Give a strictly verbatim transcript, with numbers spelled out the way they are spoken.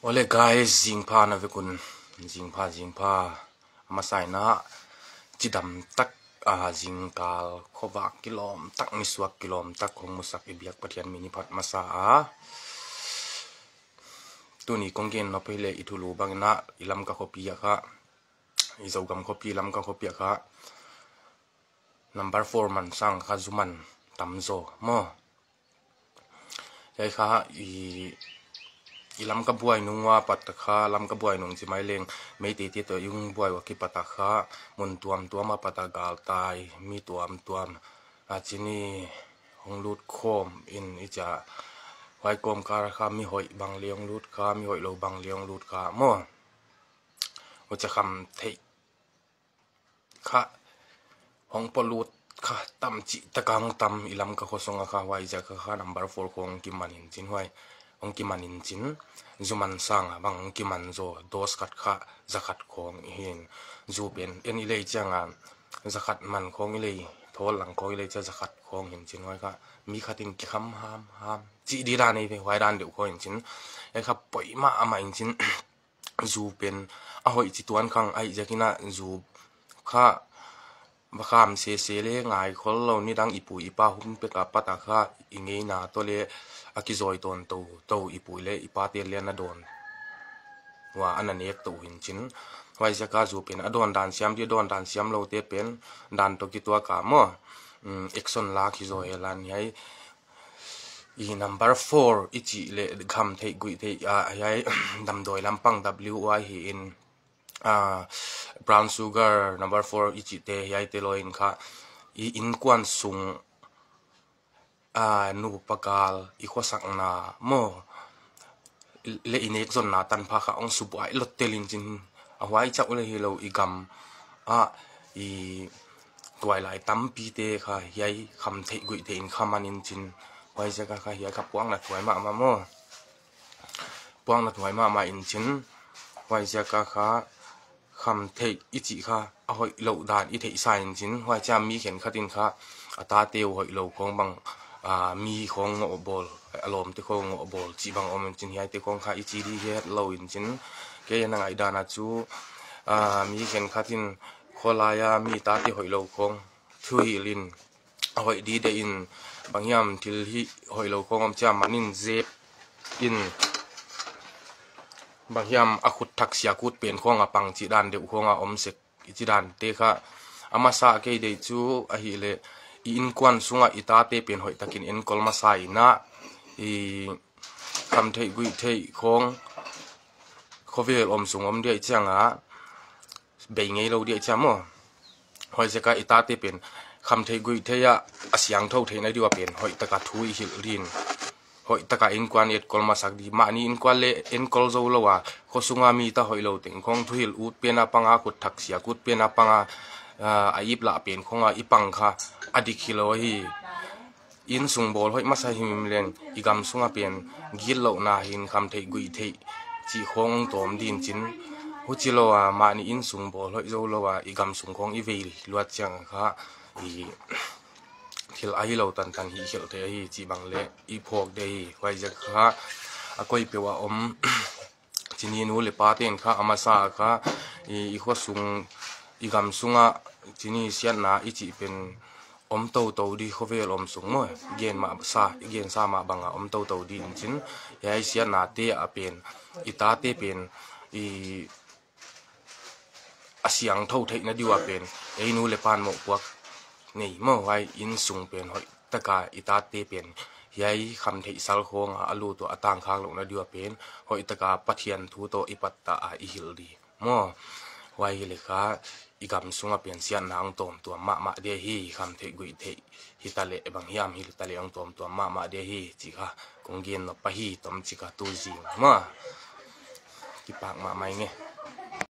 Ole guys, zingpha na vekun. Zingpha, zingpha. A masa in ah cidam tak, a, zingkal khuavak kilawm tak, nisuak kilawm tak hong musak i biak Pathian min i phat masa a. Tuni kong gen nop hi leh i thulu bangin ah i Lamka khuapi ah kha, i Zogam khuapi, Lamka khuapi ah kha number four man sang kha zu man tam zaw maw. Hiai kha i, i Lamka buai nung ua pat kha, Lamka buai nung ci mai leng, Meitei te tawh i hong buai ua kipat ah kha mun tuamtuam a pat ah galtai, mi tuamtuam a cini hong lut khawm in i cia. Huai kawmkal kha mi hoih bang le hong lut kha, mi hoih lo bang le hong lut kha maw. Hucia kham theih kha hong pawlut kha tam cih taka hong tam i Lamka khuasung ah kha. Huaiziak kha kha number four khawng hong kiman in cin, huai hong kiman in cin, zu man sang a bang hong kiman zaw, dose khat kha za khat khawng hi in, zu pen en i lei ciang a za khat man khawng i lei, thawl lang khawng i lei ciang za khat khawng hi in cin, huai kha mi khat in kikham hamham cih di dan ei ve, huai dan deuh khawng hi in cin, ei kha poimah amah in cin. Zu pen a hoih ci tuan khang ahih ziakin ah zu kha va kham sese le ngai khol lo, nidang i pu i pa hun pek a pat ah kha i ngeina tawh le a kizawi tawnto to i pu le i pate le na dawn ua a na nek to uh hi in cin. Huaiziak a zu pen a dawn dan siam di, a dawn dan siam lote pen dan tawh kituak a maw, um, action lak hi zaw hi lan hiai. I number four i cih leh kham theih guih theih, ah, hiai damdawi lampang W Y hi in, ah, brown sugar number four i cihte hiaite lawi in kha i innkuan sung, ah, nupa gal i khuasakna maw le i nekzonna tanpha kha hong subuai lottel in cin, a huai cauh le hi lo i gam ah i tuailai tampite kha hiai kham theih guih theih in kha man in cin. Huaiziak a kha hiai kha puakna thuai mahmah maw. Puakna thuai mahmah in cin. Huaiziak a kha kham theih i cih kha a hoih loh dan i theihsa in cin. Huai ciang mi khenkhat in kha a tate uh hoih lo khawng bang, ah, mi khawng ngawhbawl, a lawmte khawng ngawhbawl cih bang om in cin, hiaite khawng kha i ci di het lo in cin. Kei a na ngaihdan a cu, ah, mi khenkhat in khualai a mi tate hoih lo khawng thuhilh in a hoih dide in bang hiam thil hih hoih lo khawng om ciang man in zep in bang hiam a khut thak siakut pen khawng a pang cih dan deuh khawng a om sek i ci dante kha. A masa kei deih cu ahih leh i innkuan sungah i tate pen hoih takin enkol masa in ah i kham theih guih theih khawng khuavel om sung om diai ciang a bei ngei lo diai ciang maw. Huaiziak a i tate pen kham theih guih theih ah a siangtho theihna diua pen hoih taka thu i hilh din. Hoih taka innkuan enkol masak di. Mahni innkuan le enkol zo lo a khuasunga mi ta hoih lo teng khawng thuhilh ut pen a panga, khut thak siakut pen a panga, ah, a iplah pen khawng a i pang kha a dik hi lo hi. Innsung bawl hoih masa himhim leng i gam sungah pen gitlohna hin kham theih guih theih cih khawng hong tawm din cin. Huci lo a mahni innsung bawl hoih zo lo a i gam sung khawng i vei luat ciang kha i thil ahi lo tantan hi khelh thei ahi cih bang le i phawk de hi. Huaiziak kha a koi peuh a om cini nu le pate in kha a masa kha i, i khuasung i gam sungah cini siatna i cih pen om toto di, khuavel om sung maw, i gen mah sa, i gensa mah banga om toto di in cin. Hiai siatnate a pen i tate pen i a siangtho theihna diua pen ei nu le pan mawhpuak nei maw, huai innsung pen hoih taka i tate pen hiai kham theih sal khawng a a lut uh a tangkhak lohna diua pen hoih taka Pathian thu tawh i pattah a i hilh di maw. Huai hi le kha i gam sungah pen siatna hong tawmtuam mahmah dia hi. Kham theih guih theih hi ta leh bang hiam hi ta leh hong tawmtuam mahmah dia hi cih kha kong gen nop ahi. Tom cik a tu zing maw, kipak mahmah ing e.